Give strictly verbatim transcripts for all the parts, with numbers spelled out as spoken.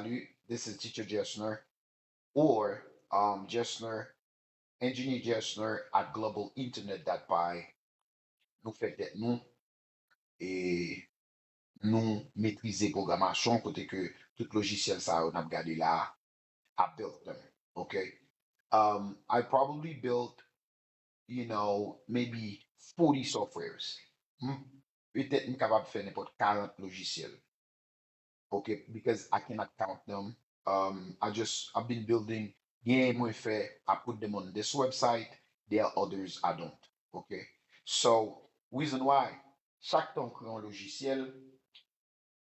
Salut, this is Teacher Jesner or um, Jesner, Engineer Jesner at global internet dot py. Nou fè tèt nou e nou metrize pwogramasyon kote ke tout lojisyèl sa yo n ap gade la, I built them, okay? Um, I probably built, you know, maybe forty softwares. Hmm? Petèt m kapab fè nenpòt karant lojisyèl. Okay, because I cannot count them. Um, I just, I've been building, gen mwen fè, I put them on this website, there are others I don't. Okay, so reason why, chak tan w kreye yon lojisyèl,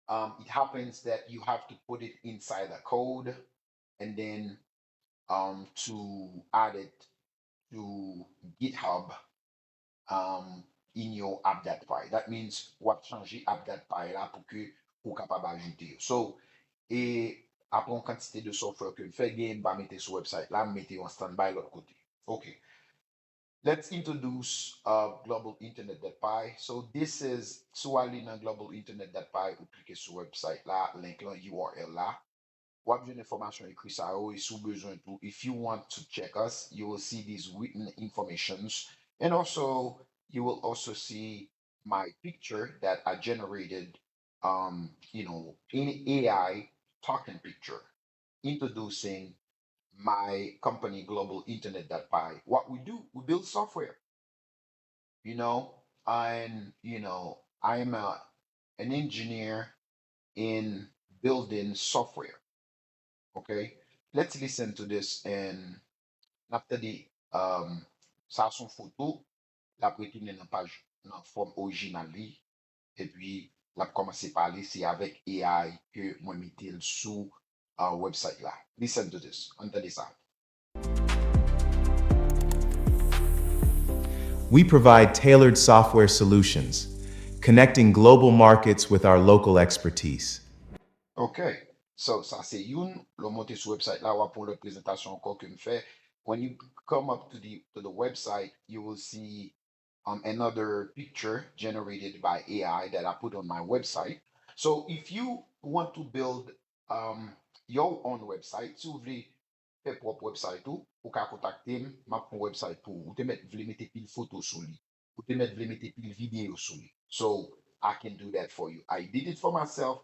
um, it happens that you have to put it inside a code and then um, to add it to GitHub um, in your app dot py. That means w ap chanje app dot py la pou ke ou kapab ajoute yo. So, e apre yon kantite de software ke m fè, gen m pa mete sou website la, m mete yo an standby lòt kote. Ok. Let's introduce uh, global internet dot py. So this is, si w ale nan global internet dot py, ou klike sou website la, link lan, U R L la, w ap jwenn enfòmasyon ekri sa yo, e si w bezwen tou, if you want to check us, you will see these written informations, and also you will also see my picture that I generated, um, you know, in A I talking picture, introducing my company, global internet dot py. What we do, we build software. You know, and you know, I am a, an engineer in building software. Okay, let's listen to this and n ap tande, um, sa se yon foto, l ap retounen nan paj, nan fòm orijinal li, epi l ap kòmanse pale, se avèk A I ke mwen mete l sou uh, website la. Listen to this. Ann tande sa. We provide tailored software solutions, connecting global markets with our local expertise. Ok. So, sa se youn. Lè w monte sou website la, w ap yon lòt prezantasyon ankò ke m fè. When you come up to the, to the website, you will see um, another picture generated by A I that I put on my website. So if you want to build um, your own website, si w vle fè pwòp website ou, ou ka kontakte m, m ap fè yon website pou ou. Ou te mèt vle mete pil foto sou li. Ou te mèt vle mete pil videyo sou li. So I can do that for you. I did it for myself.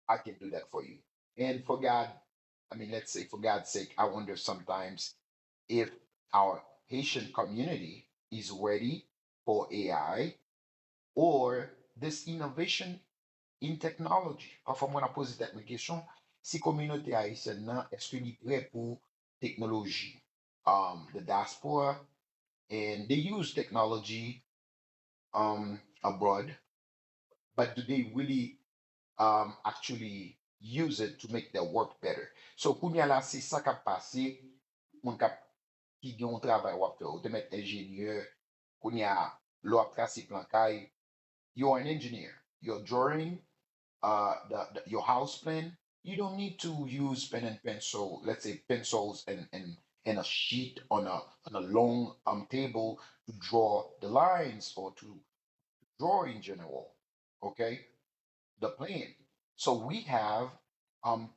I can do that for you. And for God, I mean, let's say, for God's sake, I wonder sometimes if our Haitian community is ready for A I or this innovation in technology. Pafwa mwen ap poze tèt mwen kesyon, si kominote ayisyèn nan, èske li prè pou teknoloji? Um, the diaspora, and they use technology um, abroad, but do they really um, actually use it to make their work better? So kounye a la, se sa k ap pase, moun k ap, ki gen yon travay w ap fè, ou te mèt enjenyè, kounye a, lè w ap trase plan kay, you are an engineer, you're drawing uh, the, the, your house plan, you don't need to use pen and pencil, let's say pencils and, and, and a sheet on a, on a long um, table to draw the lines or to draw in general, okay? The plan. So we have um,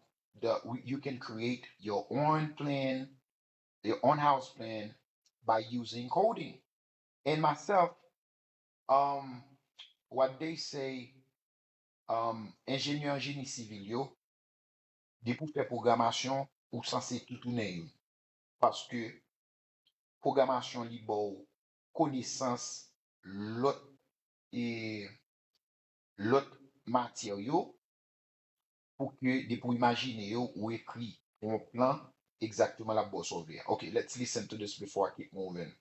the, we, you can create your own plan, your own house plan by using coding. And myself, um, what they say, um, enjenyè an jeni sivil yo, depi w fè pwogramasyon, ou sanse tounen youn. Paske pwogramasyon li ba w konesans lòt e lòt matyè yo pou ke depi w imajine yo, ou ekri yon plan egzakteman l ap ba w sa w vle a. Ok, let's listen to this before I keep moving.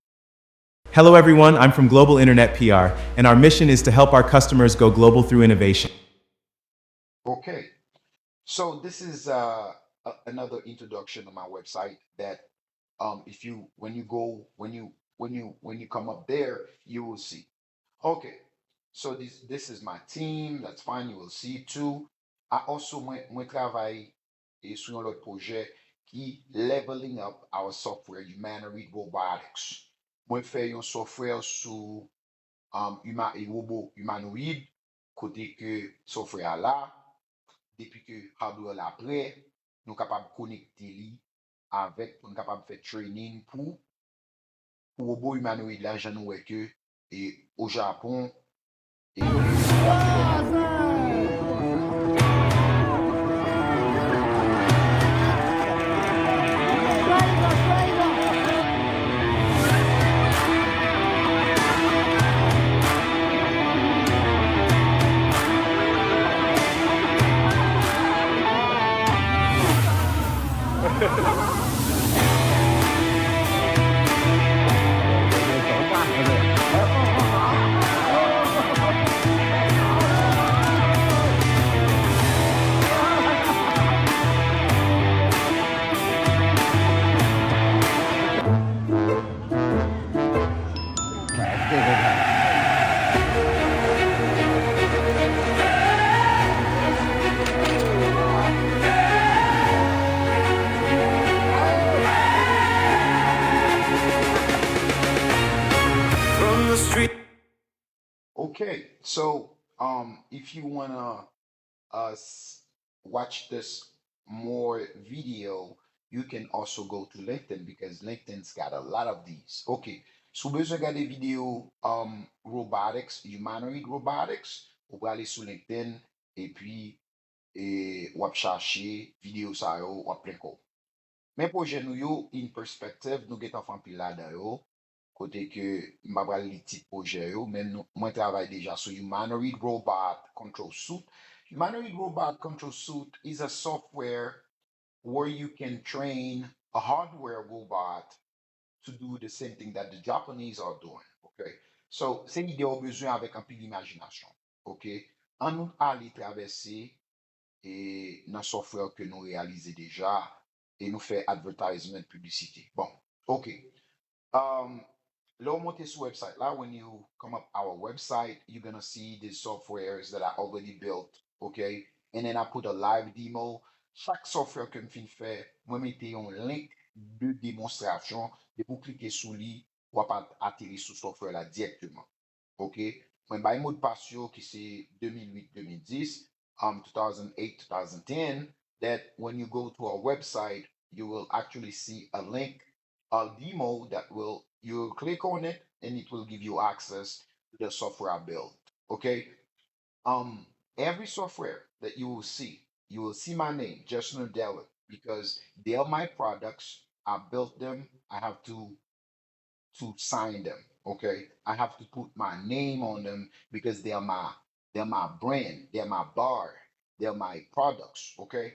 Hello, everyone. I'm from Global Internet P R, and our mission is to help our customers go global through innovation. Okay. So this is uh, a, another introduction on my website that um, if you when you go when you when you when you come up there, you will see. Okay. So this this is my team. That's fine. You will see it too. I also mwen mwen travay e sou yon lòt pwojè ki leveling up our software humanoid robotics. Mwen fè yon software sou um, human, e wobo humanoid kote ke software a la, depi ke hardware la prè, nou kapab konekte li avèk, pou n kapab fè training pou, pou wobo imanoid la, jan nou wè ke, e, o Japon, e, Okay, so, um, if you wanna, uh, s- watch this more video, you can also go to LinkedIn because LinkedIn's got a lot of these. Okay, si w bezwen gade videyo, um, robotics, humanoid robotics, ou prale sou LinkedIn, epi, e, w ap chache videyo sa yo, w ap plen kò w. Men pwojè nou yo, in perspective, nou gentan fè anpil ladan yo. Kote ke m pa pral li tit pwojè yo, men nou, mwen travay deja sou Humanoid Robot Control Suit. Humanoid Robot Control Suit is a software where you can train a hardware robot to do the same thing that the Japanese are doing. Okay? So, se ide w bezwen avèk anpil imajinasyon. Okay? Ann nou ale travèse e nan software ke nou reyalize deja, e nou fè advertisement, piblisite. Bon, ok. Um, lè w monte sou website la, when you come up our website, you're gonna see the softwares that I already built, okay? And then I put a live demo. Chak software ke m fin fè, mwen mete yon link de demonstrasyon. Depi w klike sou li, w ap at- ateri sou software la dirèkteman. Ok? Mwen bay modpas yo ki se de mil uit, de mil dis, um, two thousand eight, two thousand ten, that when you go to our website, you will actually see a link, a demo that will, you will click on it and it will give you access to the software I built. Okay? Um, every software that you will see, you will see my name, Justin Dallin, because they are my products. I built them. I have to to sign them, okay? I have to put my name on them because they are my, they are my brand, they are my bar, they are my products, okay?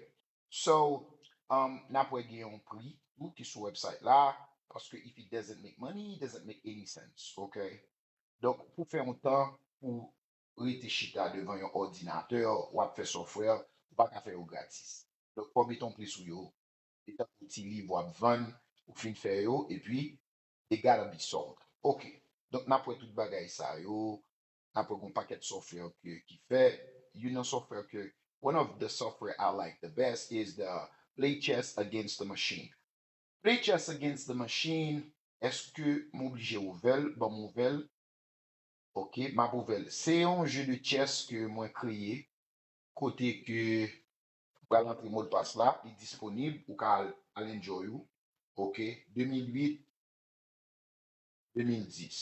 So, um, n ap wè gen yon pri tou ki sou website la, paske if it doesn't make money, it doesn't make any sense, okay? Donk, pou fè yon tan, pou rete chita devan yon òdinatè, w ap fè software, ou pa ka fè yo gratis. Donk, fò w mete yon pri sou yo. Se tankou ti liv w ap vann, ou fin fè yo, epi they gotta be sold. Ok. Donk, n ap wè tout bagay sa yo, n ap wè gon pakèt software ke, ki fè, youn nan software ke, one of the software I like the best is the Play Chess Against the Machine. Play Chess Against the Machine, èske m oblije ouvè l? Ban m ouvè l. Ok, m ap ouvè l. Se yon je de chess ke mwen kreye, kote ke ou pral antre modpas la, li disponib, ou ka al, al enjoy ou. Ok, de mil uit, de mil dis.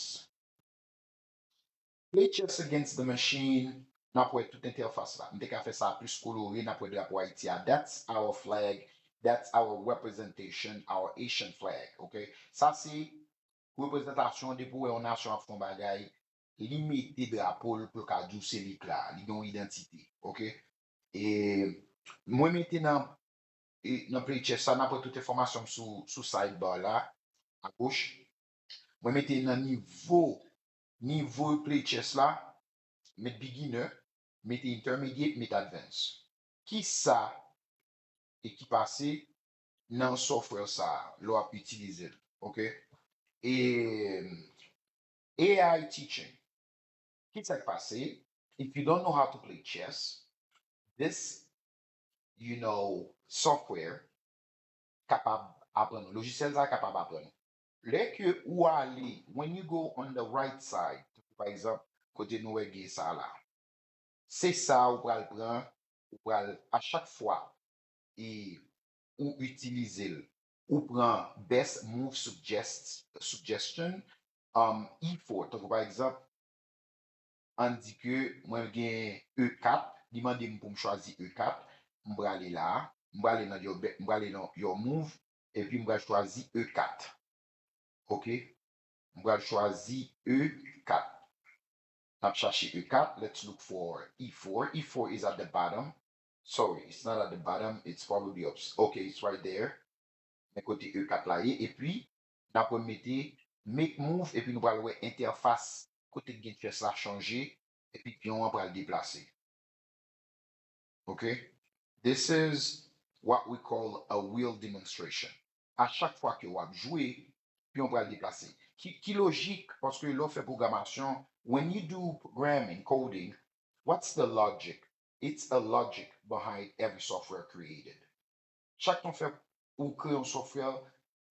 Play Chess Against the Machine, n ap wè tout entèfas la. M te ka fè sa plis kolore, n ap wè drapo Ayiti a. That's our flag, that's our representation, our Haitian flag, ok? Sa se reprezantasyon, depi w wè yon nasyon ap fè yon bagay, li mete drapo l pou l ka di w se li k la, li gen yon idantite, ok? E mwen mete nan, e nan Play Chess sa, n ap wè tout enfòmasyon m sou, sou sidebar la, agoch. Mwen mete nan nivo, nivo Play Chess la, met beginner, mete intermediate, met advanced. Kisa e ki pase nan software sa a, lè w ap itilize l, ok? E A I teaching. Kisa k pase? If you don't know how to play chess, this, you know, software kapab aprann ou. Lojisyèl sa a kapab aprann ou. Lè ke ou ale, when you go on the right side, pa egzanp, kote nou wè gen sa la. Se sa ou pral pran, ou pral, a chak fwa, e ou itilize l, ou pran best move suggest, suggestion, um, E four. Tankou pa egzanp, ann di ke mwen gen E kat, li mande m pou m chwazi E kat, m prale la, m prale nan your, be- m prale nan your move, epi m pral chwazi E kat. Ok? M pral chwazi E kat. N ap chache E kat. Let's look for E four. E four is at the bottom. Sorry, it's not at the bottom. It's probably up. Okay, it's right there. Men kote E kat la ye. Epi, n ap mete make move. Epi nou pral wè entèfas kote k gen chess la chanje. Epi pyon an pral deplase. Ok? This is what we call a wheel demonstration. A chak fwa ke w ap jwe, pyon pral deplase. Ki, ki lojik, paske lè w fè pwogramasyon, when you do programming, coding, what's the logic? It's a logic behind every software created. Chak tan w fè, ou kreye yon software,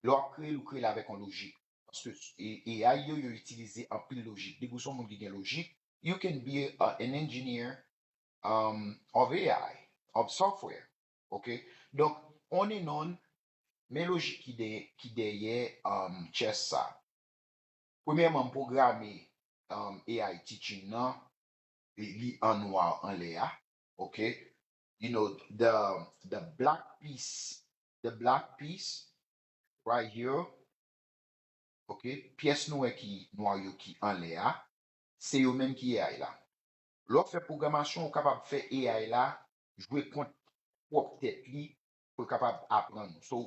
lè w ap kreye l, ou kreye l avèk yon lojik. Paske e- A I yo, yo itilize anpil lojik. Depi w se yon moun ki gen lojik, you can be a, an engineer um, of A I, of software. Ok? Donk, on and on, men lojik ki, de, ki dèyè um, chess sa. Premyèman, m pwograme um, A I teaching nan, li, li an nwa anlè a. Ok? You know, the, the black piece, the black piece right here, ok, pyès nou wè ki nwa yo ki anlè a, se yo menm ki A I la. Lè w ap fè pwogramasyon, ou kapab fè A I la jwe kont pwòp tèt li pou l kapab aprann ou. So,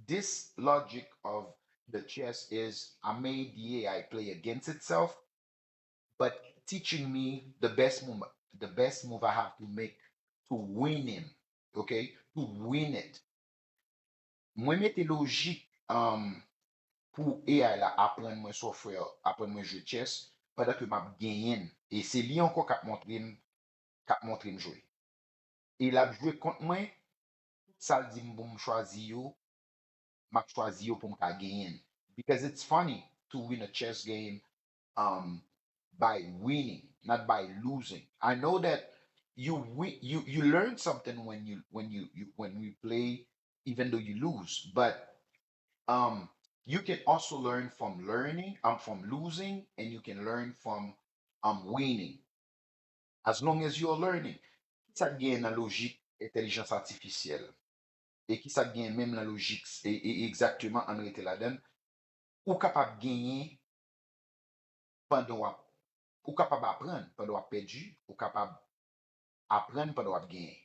this logic of the chess is I made the A I play against itself, but teaching me the best move, the best move I have to make to win him, okay? To win it. Mwen mete lojik um, pou A I la aprann mwen software, aprann mwen jwe chess, pandan ke m ap genyen l. E se li ankò k ap montre m, k ap montre m jwe. E l ap jwe kont mwen, tout sa l di m pou m chwazi yo, m ap chwazi yo pou m ka genyen l. Because it's funny to win a chess game um, by winning, not by losing. I know that you win, you you learn something when you when you, you when we play, even though you lose. But um, you can also learn from learning, um, from losing, and you can learn from um winning. As long as you are learning. Kisa k genyen nan lojik entèlijans atifisyèl? E kisa k genyen menm nan lojik, e, e egzakteman, ann rete ladan l, ou kapab genyen pandan w ap, ou kapab aprann pandan w ap pèdi, ou kapab aprann pandan w ap genyen.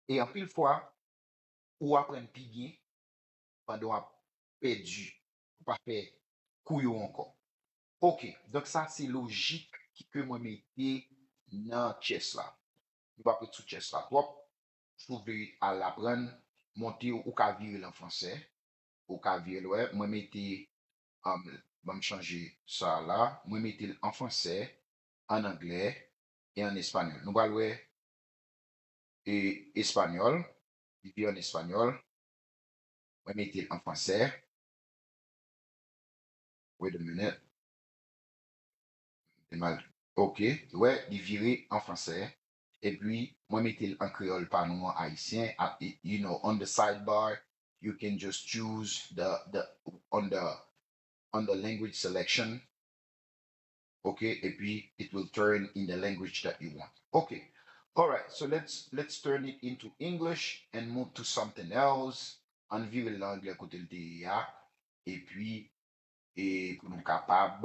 E anpil fwa, ou aprann pi byen pandan w ap pèdi, ou pa fè kou yo ankò. Ok, donk sa se lojik ki ke mwen mete nan chess la. Nou p ap ret sou chess la twòp. Si w vle al aprann, monte, ou ka vire l an fransè. Ou ka vire l, wè, mwen mete, um, ban m chanje sa la. Mwen mete l an fransè, an anglè e an espanyòl. Nou pral wè e espanyòl, li vire an espanyòl. Mwen mete l an fransè. Wait a minute. Te mal. Ok, wè, li vire an fransè. Epi, mwen mete l an kreyòl pa nou an ayisyen. A- You know, on the sidebar, you can just choose the, the, on the, on the language selection. Ok, epi it will turn in the language that you want. Ok, alright, so let's, let's turn it into English and move to something else. Ann vire l nan anglè kote l te ye a. Epi, e pou nou kapab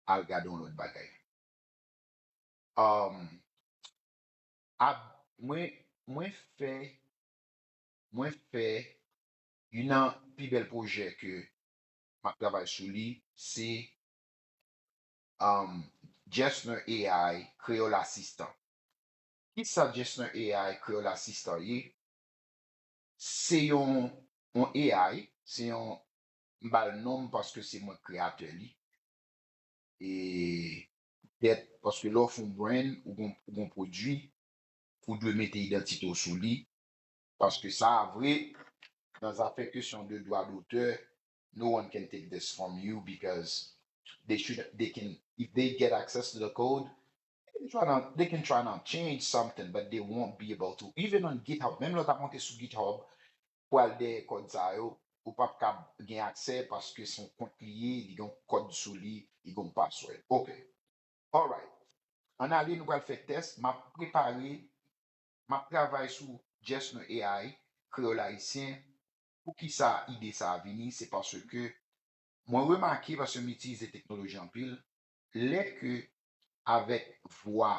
al gade yon lòt bagay. Um, ap, mwen, mwen fè, mwen fè youn nan pi bèl pwojè ke m ap travay sou li, se um, Gesner A I Kreyòl Asistan. Kisa Gesner A I Kreyòl Asistan ye? Se yon, yon A I, se yon, m ba l non m paske se mwen k kreyatè li. E poutèt, paske lè w fè yon brand, ou gon, ou gon pwodui, ou dwe mete idantite w sou li. Paske sa a vre, nan zafè kesyon de dwa dotè, no one can take this from you because they should, they can, if they get access to the code, they can try to, they can try to change something, but they won't be able to. Even on GitHub, menm lè w ta monte sou GitHub, pou al dèyè kòd sa yo, ou p ap ka gen aksè paske se yon kont li ye, li gen yon kòd sou li, li gen yon password. Ok. Alright. Ann ale, nou pral fè tès. M ap prepare, m ap travay sou Just Know A I, kreyòl ayisyen. Poukisa ide sa a vini? Se paske mwen remake, paske m itilize teknoloji anpil, lè ke avèk vwa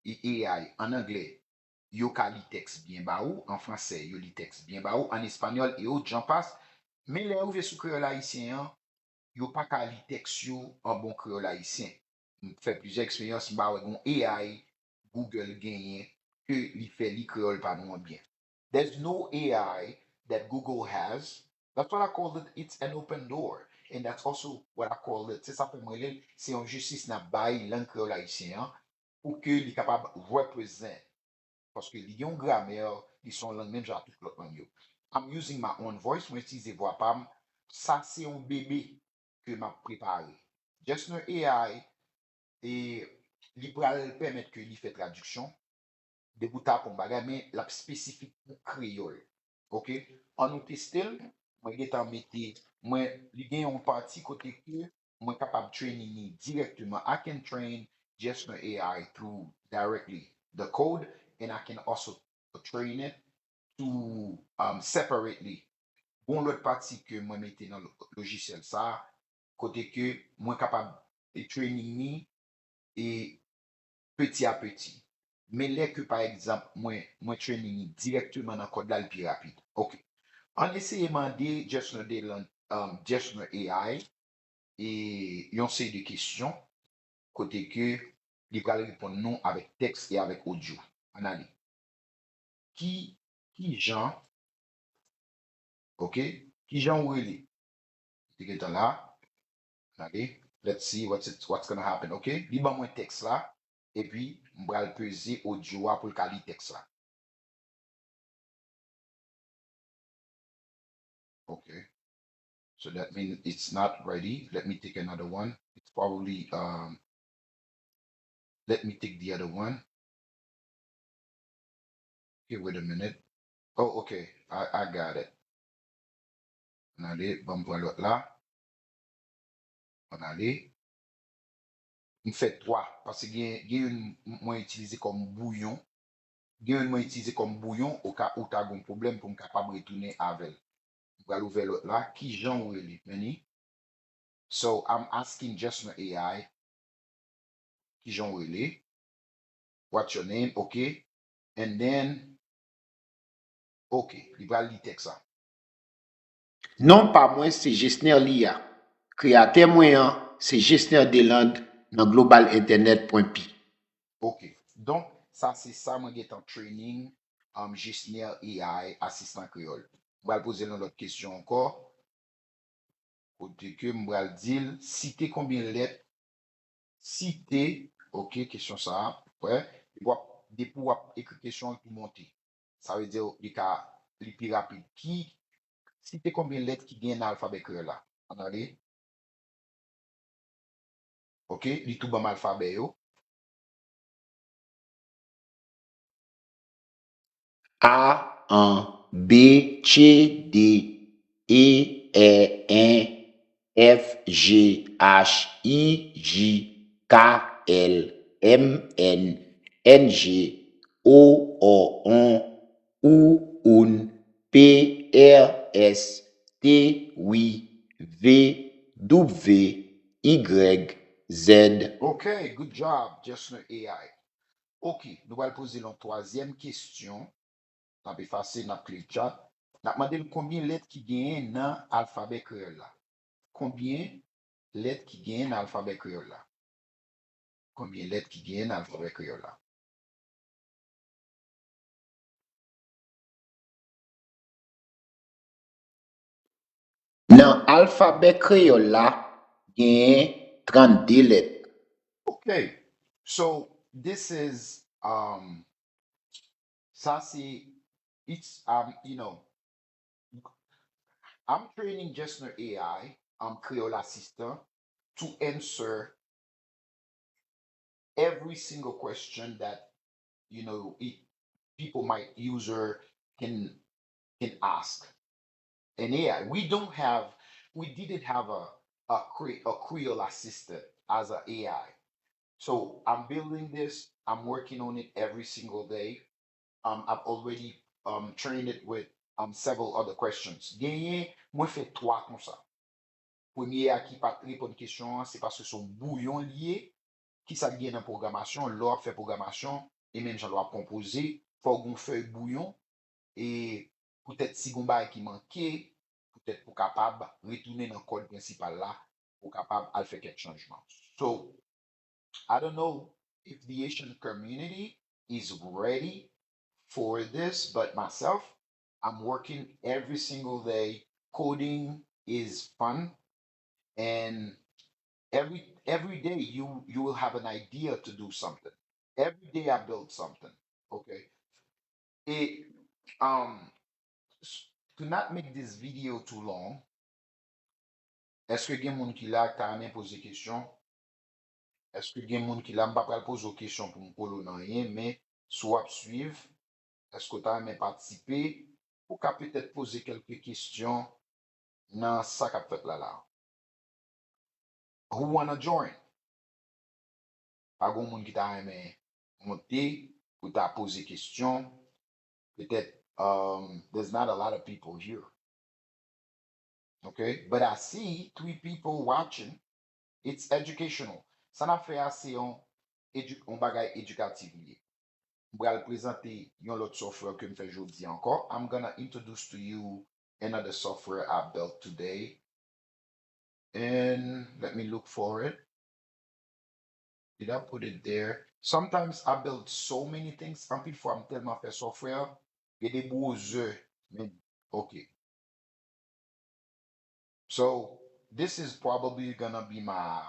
e A I an anglè, yo ka li tèks byen ba ou, an fransè, yo li tèks byen ba ou, an espanyòl, e o, j'en passe. Men lè yo rive sou kreyòl ayisyen an, yo pa ka li tèks yo an bon kreyòl ayisyen. M fè plizyè eksperyans, m pa wè gen yon A I Google genyen ke li fè li kreyòl pa nou an byen. There's no A I that Google has. That's what I call it. It's an open door. And that's also what I call it. Se sa fè m rele l, se yon jistis n ap bay lang kreyòl ayisyen an pou ke li kapab represent. Paske li gen yon gramè, li se yon lang menm jan ak tout lòt lang yo. I'm using my own voice, mwen itilize vwa pa m. Sa se yon bebe ke m ap prepare. Just Know A I, e li pral pèmèt ke li fè tradiksyon, depi w tape yon bagay, men l ap espesifik pou kreyòl. Ok? An nou teste l, mwen gentan mete, mwen, li gen yon pati kote ke mwen kapab training li dirèkteman. I can train Just Know A I through directly the code, and I can also train it to um, separately. Gon lòt pati ke mwen mete nan lo- lojisyèl sa, kote ke mwen kapab e training ni e peti a peti. Men lè ke pa egzanp mwen mwen training ni dirèkteman nan kòd la, l pi rapid. Ok. Ann eseye mande Just Know Delan, um, Just Know A I e yon seri de kesyon kote ke li pral reponn nou avèk tèks e avèk odyo. Ann ale. Ki, ki jan, ok, ki jan ou rele? Li gentan la. Ann ale. Let's see what's, it, what's gonna happen, ok? Li ban mwen tèks la, epi m pral peze odyo a pou l ka li tèks la. Okay. So that means it's not ready. Let me take another one. It's probably um let me take the other one. Okay, wait a minute. Oh, okay. I, I got it. Ann ale, ban m pran lòt la. Ann ale. M fè twa, paske gen, gen youn mwen itilize kòm bouyon. Gen youn mwen itilize kòm bouyon, ou ka, ou ta gon pwoblèm pou m kapab retounen avè l. M pral ouvè lòt la. Ki jan ou rele, Manny? So, I'm asking Just Know A I, ki jan ou rele? What's your name? Ok. And then, ok, li pral li tèks la. Non pa mwen se Jesner Lia. Kreyatè mwen an se Jesner Deland nan global entènèt pwen pi. Ok. Donk, sa se sa mwen gentan training um, Jesner A I, asistan kreyòl. M pral poze l yon lòt kesyon ankò. Kote ke m pral di l, site konbyen lèt, site, ok, kesyon sa a, wè, w ap, depi w ap ekri kesyon an, li tou monte. Sa vle di, li ka, li pi rapid. Ki, site konbyen lèt ki genyen nan alfabè kreyòl la? Ann ale. Ok, li tou ban m alfabè yo. A, an, B, C, D, E, È, en, F, G, H, I, J, K, L, M, N, N, G, O, O, on, ou, oun, P, R, S, T, wi, V, W, Y, Z. Ok, good job, Just Know A I. Ok, nou pral poze l yon twazyèm kesyon. N ap efase, n ap clear chat. N ap mande l konbyen lèt ki genyen nan alfabè kreyòl la. Konbyen lèt ki genyen nan alfabè kreyòl la? Konbyen lèt ki genyen nan alfabè kreyòl la? Nan alfabè kreyòl la, genyen trannde lèt. Ok. So, this is, um, sa se, it's, um, you know, I'm training Just Know A I, um, Creole Assistant, to answer every single question that, you know, it, people might, user can, can ask. an A I. We don't have, we didn't have a, a, Cre- a Creole assistant as an A I. So I'm building this, I'm working on it every single day. Um, I've already um, trained it with um, several other questions. Genyen, mwen fè twa konsa. Premye a ki pa t reponn kesyon an, se paske se yon bouyon li ye. Kisa k gen nan pwogramasyon? Lè w ap fè pwogramasyon, e menm jan lè w ap konpoze, fò w gen yon fèy bouyon, e poutèt si gen yon bagay ki manke, poutèt pou w kapab retounen nan kòd prensipal la, pou w kapab al fè kèk chanjman. So, I don't know if the Haitian community is ready for this, but myself, I'm working every single day. Coding is fun, and every every day you you will have an idea to do something. Every day I build something. Okay. It um s- to not make this video too long, èske gen moun ki la k ta renmen poze kesyon? Èske gen moun ki la? M pa pral poze w kesyon pou m kole w nan anyen, men si w ap swiv, èske w ta renmen patisipe? Ou ka petèt poze kèlke kesyon nan sa k ap fèt la la. Who wanna join? Pa gen moun ki ta renmen monte pou ta poze kesyon? Petèt, um, there's not a lot of people here. Okay, but I see three people watching. It's educational. Sa n ap fè a se yon, edu- yon bagay edikatif li ye. M pral prezante yon lòt software ke m fè jodi ankò. I'm gonna introduce to you another software I built today. And let me look for it. Did I put it there? Sometimes I build so many things. Anpil fwa m tèlman fè software, gen de browser, men, okay. So this is probably gonna be my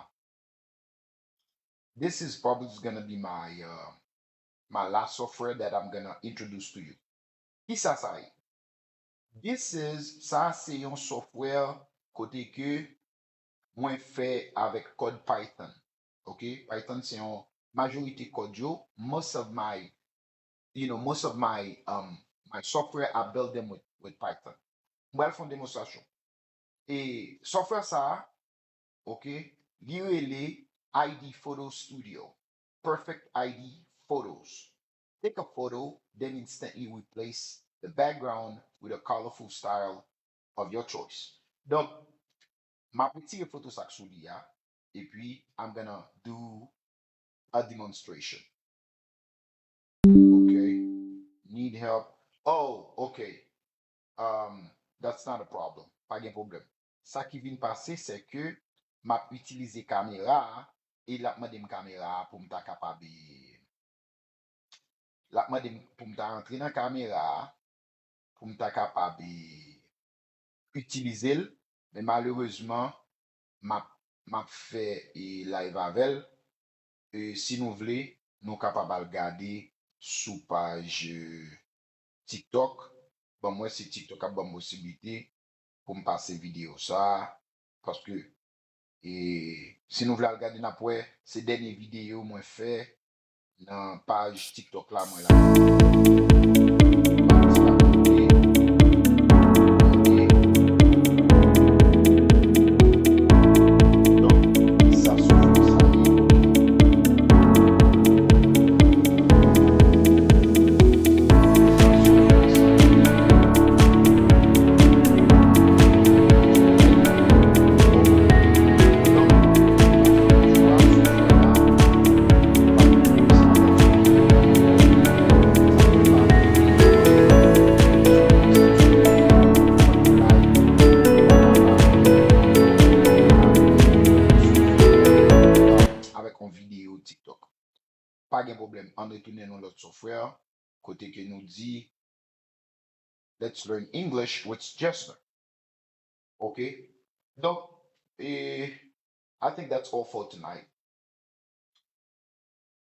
this is probably gonna be my uh, my last software that I'm gonna introduce to you. Kisa sa ye? This is sa se yon software kote ke mwen fè avèk kòd Python. Okay? Python se yon majorite kòd yo, most of my you know, most of my um my software I build them with with Python. M pral fè yon demonstrasyon. E software sa, okay, li rele I D Photo Studio. Perfect I D Photos. Take a photo, then instantly replace the background with a colorful style of your choice. Donk, m ap retire foto sa k sou li a, epi I'm gonna do a demonstration. Okay. Need help. Oh, okay. Um, that's not a problem. Pa gen pwoblèm. Sa ki vin pase, se ke m ap itilize kamera a, e l ap mande m kamera a pou m ta kapab, e, l ap mande m pou m ta antre nan kamera a, pou m ta kapab, e, itilize l, men malerezman, m ap, m ap fè, e, live avè l. E, si nou vle, nou kapab al gade sou paj, e, TikTok. Ban m wè si TikTok ap ban m posiblite pou m pase videyo sa a. Paske, e, si nou vle al gade, n ap wè, se dènye videyo mwen fè nan paj TikTok la, mwen la. Donk, sa soufri sa ye. Avèk yon videyo TikTok. Pa gen pwoblèm, ann retounen nan lòt software, kote ke nou di, let's learn English with Jessner. Ok? Donk, e, I think that's all for tonight.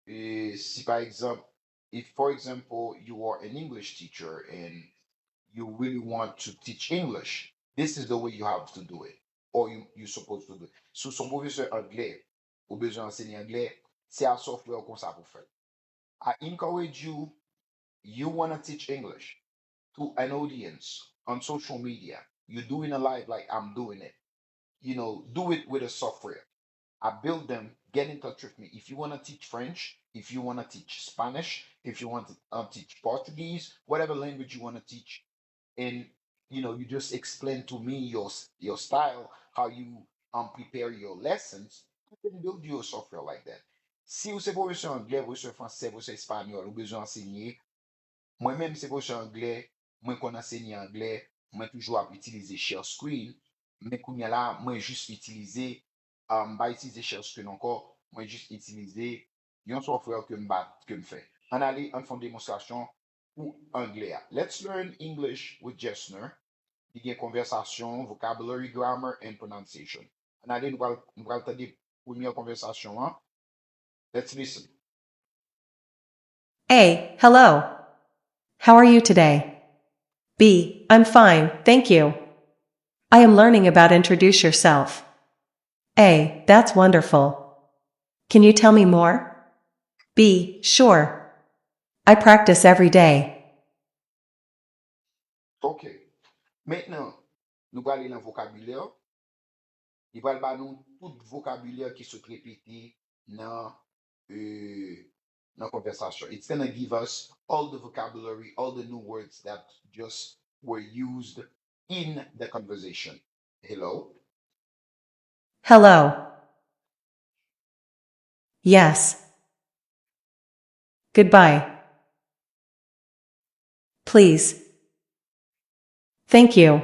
E, si pa egzanp, if for example you are an English teacher and you really want to teach English, this is the way you have to do it, or you you supposed to do it. Si w se yon pwofesè anglè, ou bezwen ansenye anglè, se a software konsa pou fè l. I encourage you, you wanna teach English to an audience on social media, you doing a live like I'm doing it. You know, do it with a software. I build them, get in touch with me. If you want to teach French, if you want to teach Spanish, if you want to um, teach Portuguese, whatever language you want to teach, and you know, you just explain to me your s- your style, how you um prepare your lessons. I can build you a software like that. Si ou se pwofesè anglè, pwofesè fransè, pwofesè espanyòl, ou bezwen ansenye, mwen menm se pwofesè anglè, mwen konn ansenye anglè, mwen toujou ap itilize share screen, men kounye a la, mwen jis itilize, um, m pa itilize share screen ankò, mwen jis itilize yon software ke m ba, ke m fè. Ann ale, ann fè yon demonstrasyon pou anglè a. Let's learn English with Jesner. Li gen konvèsasyon, vocabulary, grammar, and pronunciation. Ann ale, nou pral, nou pral tande premyè konvèsasyon an. Let's listen. A, hello. How are you today? B, I'm fine, thank you. I am learning about introduce yourself. A, that's wonderful. Can you tell me more? B, sure. I practice every day. Ok. Mentnan, nou prale nan vokabilè. Li pral ba nou tout vokabilè ki sot repete nan euh, nan konvèsasyon. It's gonna give us all the vocabulary, all the new words that just were used in the conversation. Hello? Hello. Yes. Goodbye. Please. Thank you.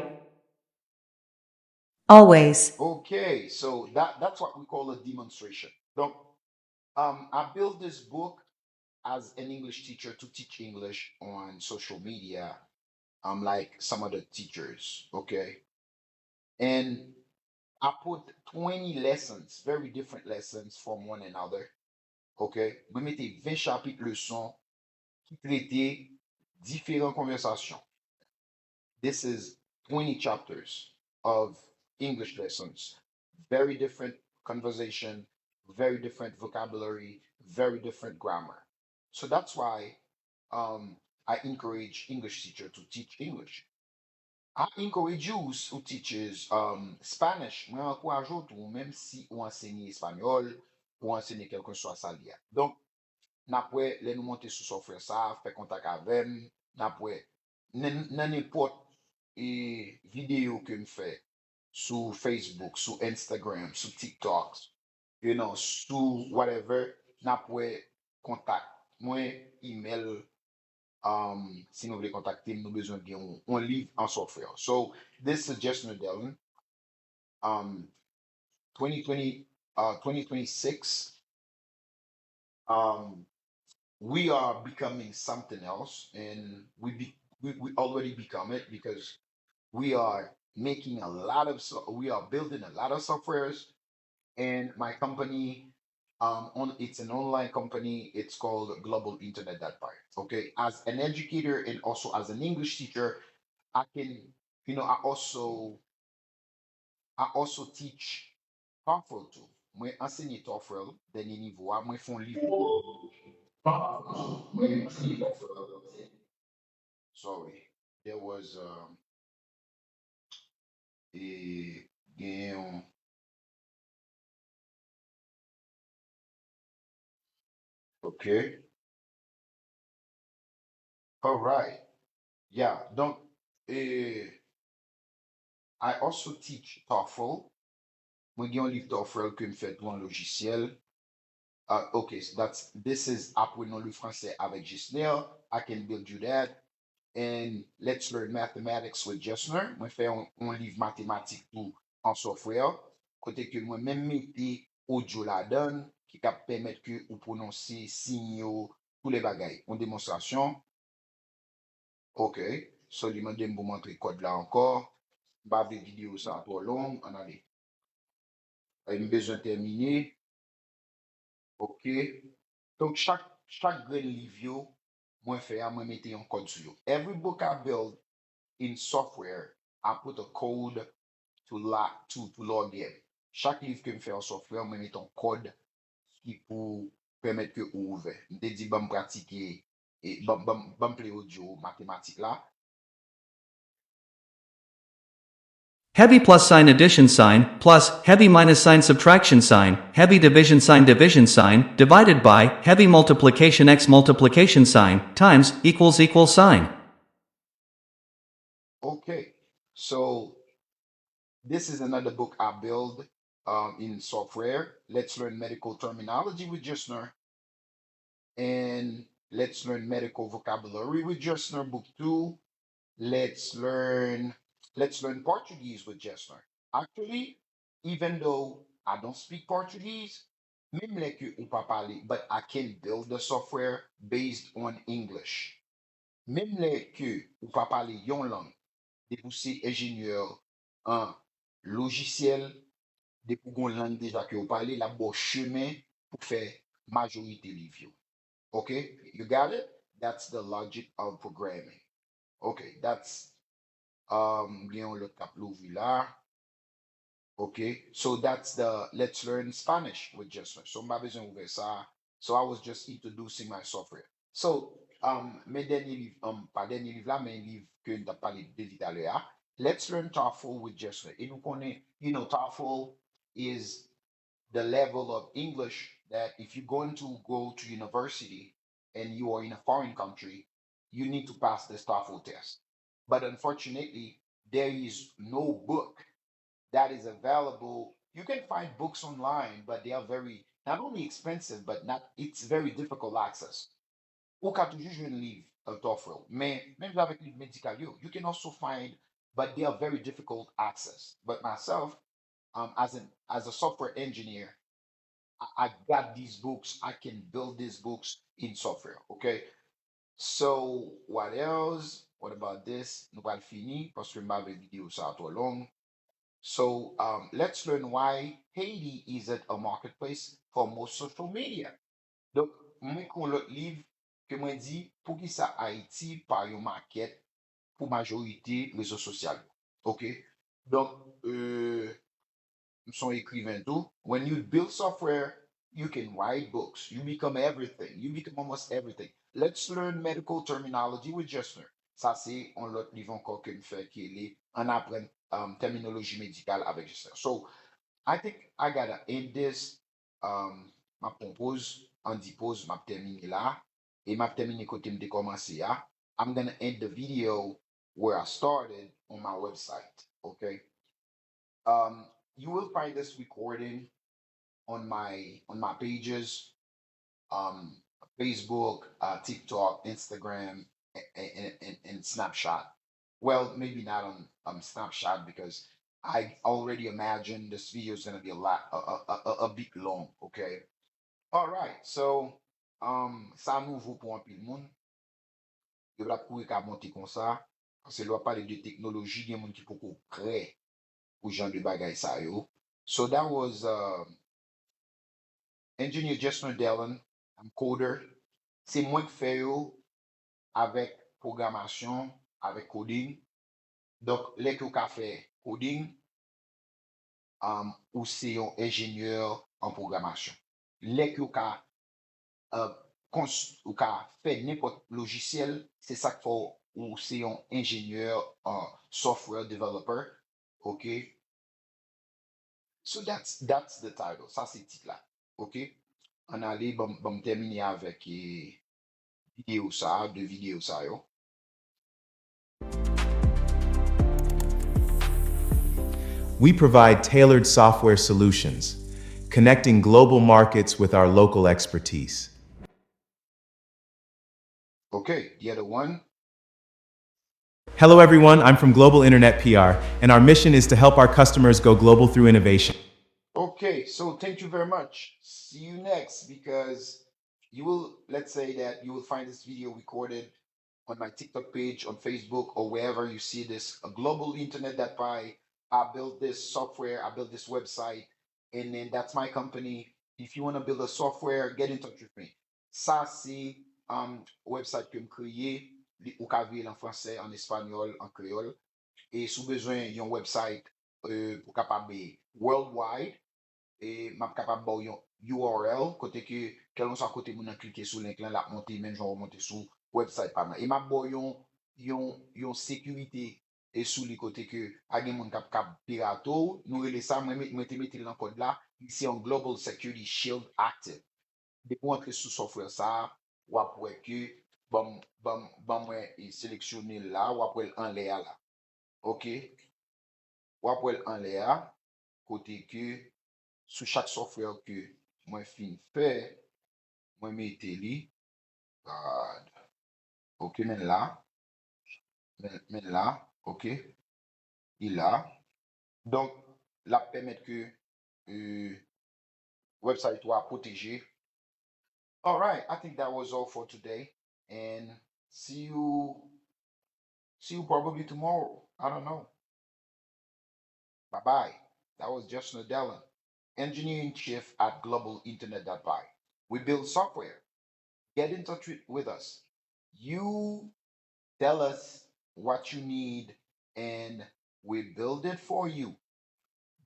Always. Okay, so that that's what we call a demonstration. Donc, um, I built this book as an English teacher to teach English on social media, um, like some other teachers, okay? And I put twenty lessons, very different lessons from one another, okay? Mwen mete ven chapit leson ki trete diferan konvèsasyon. This is twenty chapters of English lessons. Very different conversation, very different vocabulary, very different grammar. So that's why um, I encourage English teacher to teach English. I encourage you who teaches um, Spanish. Mwen ankouraje w tou, menm si ou ansenye espanyòl, ou ansenye kèlkeswa sa li a. Donk, n ap wè lè nou monte sou software sa, fè kontak avè m, n ap wè nan nan nenpòt e, videyo ke m fè sou Facebook, sou Instagram, sou TikTok, you know, sou whatever, n ap wè kontak mwen, email, um, si nou vle kontakte m, nou bezwen gen yon, yon liv an software. So, this is Jesner Delvin. Um, twenty twenty, uh, twenty twenty-six, um, we are becoming something else, and we be, we, we already become it because we are making a lot of so we are building a lot of softwares, and my company, um, on it's an online company. It's called Global Internet Dot Py. Okay, as an educator and also as an English teacher, I can, you know, I also I also teach TOEFL too. Mwen ansenye TOEFL, dènye nivo a, mwen fè yon liv pou TOEFL. Mwen ansenye TOEFL. Sorry. There was um, e gen yon Ok. Alright. Yeah, donk, e, I also teach TOEFL. Mwen gen yon liv TOEFL ke m fè tou an lojisyèl. Uh, ok, that's, this is Apprenons le français avec Jesner. I can build you that. And Let's Learn Mathematics with Jesner. Mwen fè yon, yon liv matematik tou an software. Kote ke mwen menm mete audio ladan l ki k ap pèmèt ke ou pwononse siy yo, tout lè bagay. Yon demonstrasyon. Ok. So, li mande m pou m antre kòd la ankò. M pa vle videyo sa twò long. Ann ale. E m bezwen tèmine. Ok. Donk, chak, chak grenn liv yo, mwen fè a, mwen mete yon kòd sou yo. Every book I build in software, I put a code to lock, to, to log in. Chak liv ke m fè an software, mwen mete yon kòd ki pou pèmèt ke ou ouvè. M te di, ban m pratike, e, ban, ban, ban m play audio matematik la. Heavy plus sign addition sign plus heavy minus sign subtraction sign heavy division sign division sign divided by heavy multiplication x multiplication sign times equals equals sign. Okay, so this is another book I build um, in software. Let's learn medical terminology with Jesner and let's learn medical vocabulary with Jesner. Book two, let's learn let's learn Portuguese with Jesner. Actually, even though I don't speak Portuguese, menm lè ke ou pa pale, but I can build the software based on English. Menm lè ke ou pa pale yon lang, depi w se enjenyè an lojisyèl, depi w gon lang deja ke w pale, l ap ba w chemen pou fè majorite liv yo. Ok? You got it? That's the logic of programming. Ok, that's um, gen yon lòt k ap louvri la. Ok, so that's the let's learn Spanish with Jesner. So m pa bezwen ouvè sa. So I was just introducing my software. So, um, men dènye liv, um, pa dènye liv la, men liv ke n t ap pale de li talè a. Let's learn TOEFL with Jesner. E nou konnen, you know, TOEFL is the level of English that if you're going to go to university and you are in a foreign country, you need to pass this TOEFL test. But unfortunately, there is no book that is available. You can find books online, but they are very not only expensive, but not it's very difficult access. Ou ka toujou jwenn liv uh, TOEFL, men menm jan avèk liv medikal yo, you can also find, but they are very difficult access. But myself, um, as an as a software engineer, I, I got these books. I can build these books in software. Okay. So what else? What about this? Nou pral fini paske m pa vle videyo sa twò long. So um, let's learn why Haiti isn't a marketplace for most social media. Donk, mwen ekri yon lòt liv ke mwen di poukisa Ayiti pa yon makèt pou majorite rezo sosyal yo. Ok? Donk, euh, m se yon ekriven tou. When you build software, you can write books. You become everything. You become almost everything. Let's learn medical terminology with Jesner. Sa se yon lòt liv ankò ke m fè ki rele Ann aprann um, tèminoloji medikal avèk Jesner. So, I think I gotta end this. Um, m ap pran poz, Andy poz, m ap tèmine la. E m ap tèmine kote m te kòmanse a. I'm gonna end the video where I started on my website. Okay. Um, you will find this recording on my on my pages, um, Facebook, uh, TikTok, Instagram, and, and, and, and Snapchat. Well, maybe not on um, Snapchat because I already imagine this video is gonna be a lot, a, a, a, a bit long. Okay. All right. So, um, sa nouvo pou anpil moun. Yo pa t ap kouri ka monte konsa. Paske lè w ap pale de teknoloji, gen moun ki poko prè pou jan de bagay sa yo. So that was uh, Engineer Jesner Dellen, I'm coder. Se mwen k fè yo avèk pwogramasyon, avèk coding. Donk, lè ke w ka fè coding, um, ou se yon enjenyè an pwogramasyon. Lè ke w ka, uh, kons, ou ka fè nenpòt lojisyèl, se sa k fè w ou se yon enjenyè an software developer. Ok? So that's, that's the title. Sa se tit la. Ok? Ann ale, ban m tèmine avèk eh, videyo sa, de videyo sa yo. We provide tailored software solutions, connecting global markets with our local expertise. Okay, the other one. Hello, everyone. I'm from Global Internet P R, and our mission is to help our customers go global through innovation. Okay, so thank you very much. See you next because you will, let's say that you will find this video recorded on my TikTok page, on Facebook, or wherever you see this. A global internet that I, I built this software, I built this website, and then that's my company. If you want to build a software, get in touch with me. Sa se um, website ke m kreye, ou ka vire l an fransè, an espanyòl, an kreyòl. E si w bezwen yon website euh, pou kapab worldwide, e m ap kapab ba w yon U R L kote ke kèlkeswa kote moun nan klike sou link lan, l ap monte menm jan w monte sou website pa m nan. E m ap ba w yon yon yon sekirite e sou li kote ke pa gen moun k ap kab pirate w, nou rele sa, mwen, met- mwen te mete l nan kòd la, li se yon Global Security Shield Active. Depi w antre sou software sa a, w ap wè ke, ban m, ban m, ban mwen e seleksyone l la, w ap wè l anlè a la. Ok? W ap wè l anlè a, kote ke sou chak software ke mwen fin fè, mwen mete li. God. Ok, men la. Men, men la, ok. Li la. Donk, l ap pèmèt ke euh, website ou a pwoteje. All right, I think that was all for today, and see you see you probably tomorrow. I don't know. Bye bye. That was Justin Dallin, engineer in chief at global internet dot py. We build software. Get in touch with, with us. You tell us what you need and we build it for you.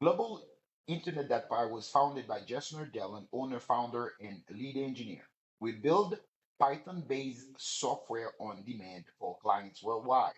Global Internet dot py was founded by Jesner Dellen, owner, founder, and lead engineer. We build Python based software on demand for clients worldwide,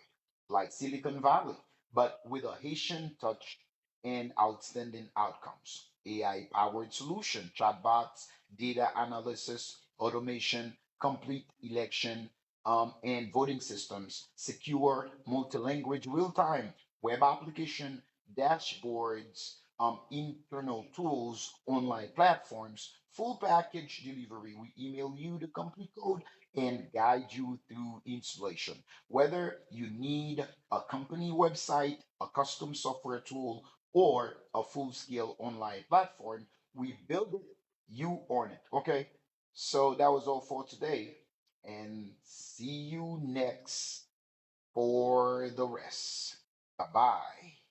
like Silicon Valley, but with a Haitian touch and outstanding outcomes. A I powered solution, chatbots, data analysis, automation, complete election, um, and voting systems, secure, multilanguage, real time web application, dashboards, um, internal tools, online platforms, full package delivery. We email you the complete code and guide you through installation. Whether you need a company website, a custom software tool, or a full scale online platform, we build it, you own it. Okay? So that was all for today. And see you next for the rest. Bye bye.